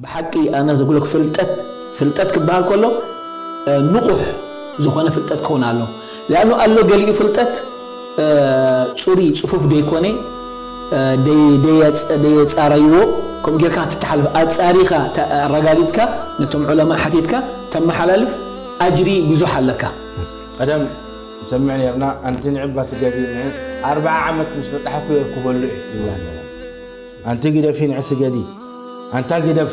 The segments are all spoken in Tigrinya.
ብሓቂ ኣነ ዝብለክ ፍልጠት ፍልጠት ክበሃል ከሎ ንቑሕ ዝኾነ ፍልጠት ክኾን ኣሎ። ሊኣኑ ኣሎ ገሊኡ ፍልጠት ጽሩይ ጽፉፍ ደይኮነ ደየጻረይዎ። ከም ጌርካ ትተሓልፍ ኣጻሪኻ ኣረጋጊጽካ ነቶም ዑለማ ሓቲትካ ተመሓላልፍ ኣጅሪ ብዙሕ ኣለካ። ቀደም ንሰምዕ ነርና ኣንቲ ንዕባ ስገዲ ኣርዓ ዓመት ምስ በፅሓኩ የርክበሉ እዩ። ኣንቲ ግደፊ ንዕ ስገዲ ኣንታ ግደፍ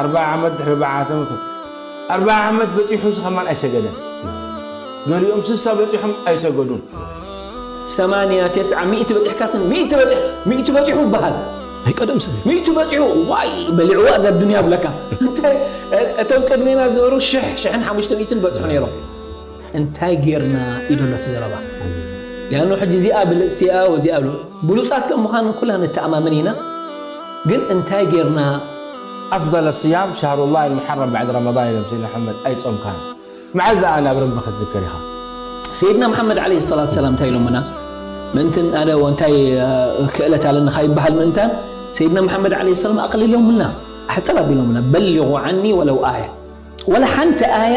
ኣርዓ ዓመት ድሕሪ በዓተ ምክር ኣርዓ ዓመት በፂሑ ዝኸማን ኣይሰገደን። ገሊኦም ስሳ በፂሖም ኣይሰገዱን። ሰማንያ ተስዓ ሚእቲ በፂሕካስን ሚእቲ በፂሕ ሚእቲ በፂሑ ይበሃል። ኣይቀደም ሰብ ሚእቲ በፂሑ ዋይ በሊዕዋ እዛ ዱንያ ብለካ። እንታይ እቶም ቅድሜና ዝነበሩ ሽሕ ሽሕን ሓሙሽተ ሚእትን በፅሑ ነይሮም። እንታይ ጌርና ኢደሎት ዘረባ ያኑ ሕጂ እዚኣ ብልፅቲኣ ወዚኣ ብሉ ብሉፃት ከም ምዃን ኩላ ንተኣማመን ኢና። ግን እንታይ ጌርና أفضل الصيام شهر الله المحرم بعد رمضان ኢሎም سيدنا محمد ኣይጾምካን። መዓዝ ደኣ ናብ ረቢ ክትዝከር ኢኻ? ሰይድና መሓመድ ዓለይሂ ሰላቱ ሰላም እንታይ ኢሎምና? ምእንትን ኣነ እንታይ ክእለት ኣለኒ ካይበሃል ምእንታን ሰይድና መሓመድ ዓለይሂ ሰላም ኣቕሊሎምልና ኣሕፅር ኣቢሎምና በሊቑ ዓኒ ወለው ኣያ ወላ ሓንቲ ኣያ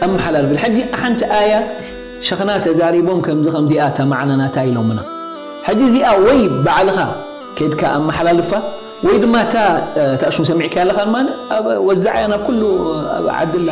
ኣመሓላልፍል ሕጂ ሓንቲ ኣያ ሸኽና ተዛሪቦም ከምዚ ከምዚኣ እታ ማዕና ናታ ኢሎምና ሕጂ እዚኣ ወይ ባዕልኻ ከድካ ኣመሓላልፋ ወይ ድማ እታ እታ ሽሙ ሰሚዕካ ኣለኻ ድማ ኣብ ወዛዓያ ናብ ኩሉ ኣብ ዓድላ